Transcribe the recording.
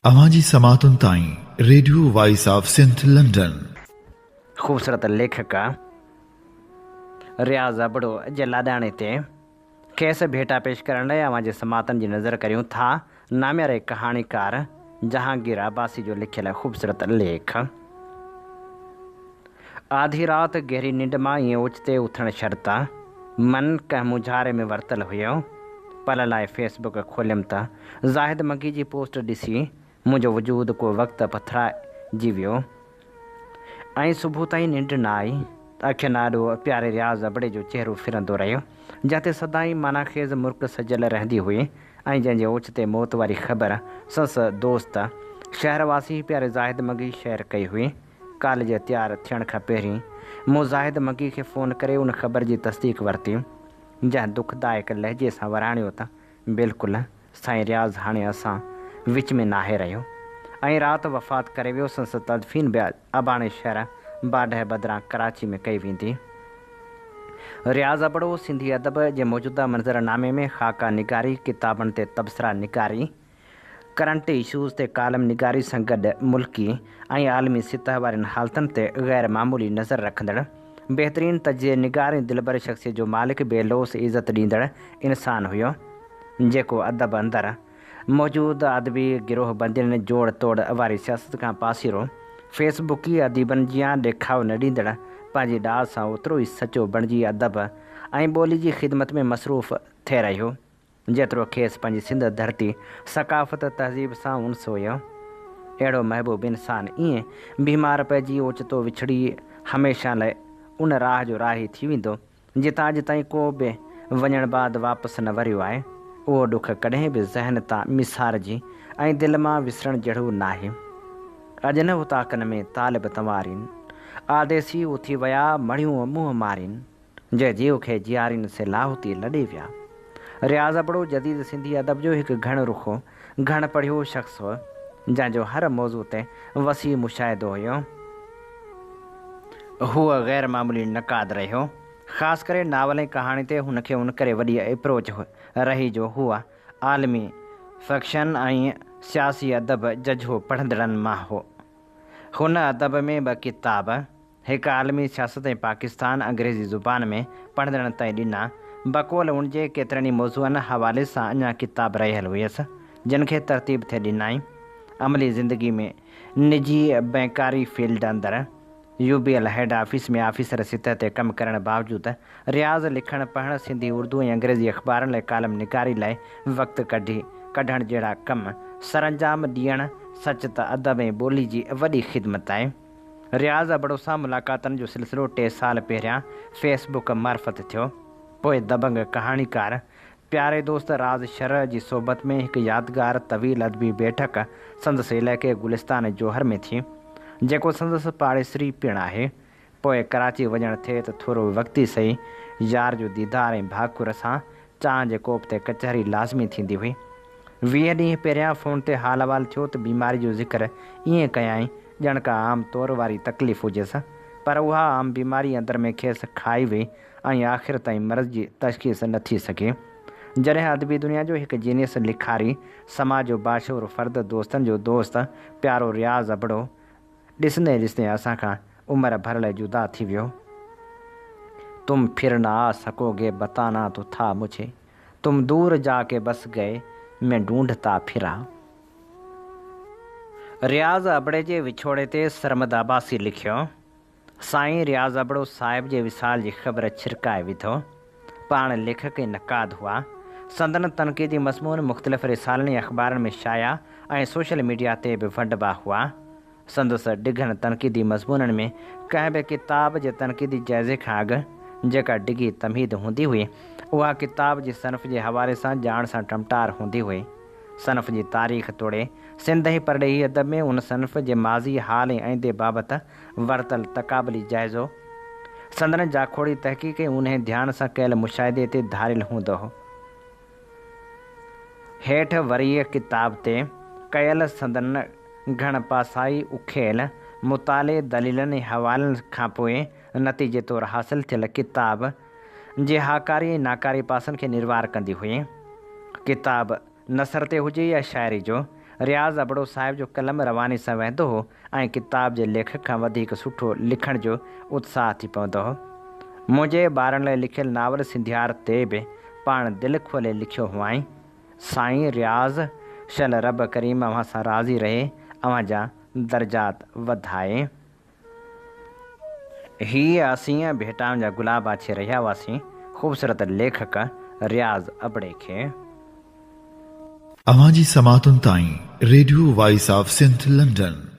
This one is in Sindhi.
اوهان جي سماعتن تائين radio voice of Sindh London. خوبصورت ليکڪ رياض ابڙو جي لاڏاڻي تي کيس ڀيٽا پيش ڪرڻ لاء اوهان جي سماعتن جي نظر ڪريون ٿا نامياري ڪهاڻيڪار جهانگير عباسي جو لکيل خوبصورت ليک آڌي رات گهري ننڊ مان ائين اوچتي اٿڻ شرط من ڪنهن مونجهاري ۾ ورتل هيو. پل لاء فيس بڪ کوليم ته زاهد منگي جي پوسٽ ڏسي منهنجو وجود ڪو وقت پٿرائجي ويو ۽ صبح تائين ننڊ نه آئي. اکين آڏو پياري رياض ابڙي جو چهرو ڦرندو رهيو، جنهن تي سدائين معنيٰ خيز مرڪ سجيل رهندي هئي ۽ جنهن جي اوچتي موت واري خبر سندس دوست شهر واسي پياري زاهد منگي شيئر ڪئي هئي. ڪاليج تيار ٿيڻ کان پهرين مون زاهد منگي کي فون ڪري ان خبر جي تصديق ورتي، جنهن دکدائڪ لهجي سان وراڻيو ته بلڪل سائين رياض هاڻي اسان وچ ۾ ناهي رهيو ۽ رات وفات ڪري ويو سندس تدفين به اباڻي شهر باڊهه بدران ڪراچي ۾ ڪئي ويندي. رياض ابڙو سنڌي ادب جي موجوده منظرنامي ۾ خاڪا نگاري، ڪتابن تي تبصرا نگاري، ڪرنٽ اشوز تي ڪالم نگاري سان گڏ ملڪي ۽ عالمي سطح وارين حالتن تي غير معمولي نظر رکندڙ، بهترين تجزيي نگار ۽ دلبر شخصيت جو مالڪ بي لوث عزت ڏيندڙ انسان هيو، جيڪو ادب اندر موجود ادبي گروهه بندين جوڙ توڙ واري سياست کان پاسيرو، فيس بڪي اديبن جيان ڏيکاء نه ڏيندڙ، پنهنجي ڏات سان اوترو ئي سچو بڻجي ادب ۽ ٻولي جي خدمت ۾ مصروف ٿي رهيو. جيترو کيس پنهنجي سنڌ ڌرتي، ثقافت، تهذيب سان انس هيو. اهڙو محبوب انسان ائين بيمار پئجي اوچتو وڇڙي هميشه لاء ان راهه جو راهي ٿي ويندو، جتان اڄ تائين ڪو به وڃڻ بعد واپس نه وريو آهي. اهو ڏک ڪڏهن به ذهن تان ميسارجي ۽ دل مان وسرڻ جهڙو ناهي. اڄ نه اوطاقن ۾ طالب تنوارين، آديسي اٿي ويا مڙهيون منهن مارين. جي جيو کي جيارين سي لاهوتي لڏي ويا. رياض ابڙو جديد سنڌي ادب جو هڪ گهڻ رخو، گهڻ پڙهيو شخص هو، جنهن جو هر موضوع تي وسيع مشاهدو هيو. هو غير معمولي نقاد رهيو. خاص ڪري ناول ۽ ڪهاڻي تي هن کي ان ڪري وڏي ايپروچ رهي جو هو عالمي فڪشن ۽ سياسي ادب ججهو پڙهندڙن مان هو. هن ادب ۾ ٻه ڪتاب، هڪ عالمي سياست ۽ پاڪستان انگريزي زبان ۾ پڙهندڙن تائين ڏنا. بقول ان جي ڪيترن ئي موضوعن حوالي سان اڃا ڪتاب رهيل هيس، جن کي ترتيب ٿي ڏنائين. عملي زندگي ۾ نجي بئنڪاري فيلڊ اندر U B L head office ۾ officer سطح تي ڪم ڪرڻ باوجود رياض لکڻ پڙهڻ، سنڌي، اردو ۽ انگريزي اخبارن لاء ڪالم نگاري لاء وقت ڪڍي ڪڍڻ جهڙا ڪم سرانجام ڏيڻ سچ ته ادب ۽ ٻولي جي وڏي خدمت آهي. رياض ابڙو سان ملاقاتن جو سلسلو ٽي سال پهريان فيس بڪ معرفت ٿيو. پوء دبنگ ڪهاڻيڪار پياري دوست راز شر جي صحبت ۾ هڪ يادگار طويل ادبي بيٺڪ سندس علائقي گلستان جوهر ۾ ٿي، جيڪو سندس پاڙيسري پڻ آهي. پوء ڪراچي وڃڻ ٿئي ته ٿورو وقت ئي سهي يار جو ديدار ۽ ڀاڪر سان چانهه جي ڪوپ تي ڪچهري لازمي ٿيندي هئي. 20 ڏينهن پهريان فون تي حال احوال ٿيو ته بيماري جو ذڪر ائين ڪيائين ڄڻ ڪا عام طور واري تڪليف هجيس، پر اها عام بيماري اندر ۾ کيس کائي وئي ۽ آخر تائين مرض جي تشخيص نه ٿي سگهي. جڏهن ادبي دنيا جو هڪ جينيس لکاري، سماج جو باشعور فرد، دوستن جو دوست، پيارو رياض ابڙو، ڏسندي ڏسندي اسان کان عمر ڀر لاء جدا ٿي ويو. تم ڦر نه آ سڪوگي بتانا تو ٿا مجهي. تم دور جا ڪي بس گئي مين ڊونڍتا ڦرا. رياض ابڙي جي وڇوڙي تي سرمد عباسي لکيو، سائين رياض ابڙو صاحب جي وصال جي خبر ڇرڪائي وڌو. پاڻ ليکڪ ۽ نقاد هئا. سندن تنقيدي مضمون مختلف رسالن ۽ اخبارن ۾ شايع ۽ سوشل ميڊيا تي به ونڊبا هئا. سندس ڊگهن تنقيدي مضمونن ۾ ڪنهن به ڪتاب جي تنقيدي جائزي کان اڳ جيڪا ڊگهي تمهيد هوندي هئي، اها ڪتاب جي صنف جي حوالي سان ڄاڻ سان ٽمٽار هوندي هئي. صنف جي تاريخ توڙي سنڌ ۽ پرڏيهي ادب ۾ ان صنف جي ماضي، حال ۽ آئيندي بابت ورتل تقابلي جائزو سندن جاکوڙي تحقيق ۽ اونهي ڌيان سان ڪيل مشاهدي تي ڌاريل هوندو هو. هيٺ وريء ڪتاب تي ڪيل سندن گهڻ پاسائي اکيل مطالعي، دليلن ۽ حوالن کان پوء نتيجي طور حاصل ٿيل ڪتاب جي هاڪاري ۽ ناڪاري پاسن کي نروار ڪندي هئي. ڪتاب نثر تي هجي يا شاعري جو، رياض ابڙو صاحب جو قلم رواني سان وهندو هو ۽ ڪتاب جي ليکڪ کان وڌيڪ سٺو لکڻ جو اتساهه ٿي پوندو هو. منهنجي ٻارن لاء لکيل ناول سنڌيار تي به پاڻ دل کولي لکيو هئائين. سائين رياض، شل رب ڪريم اوهان سان راضي رهي، اوهان جا درجات وڌائي. هي اسين ڀيٽائن جا گلاب آڇي رهيا هئاسين خوبصورت ليکڪ رياض ابڙي کي. اوهان جي سماعتن تائين radio voice of Sindh London.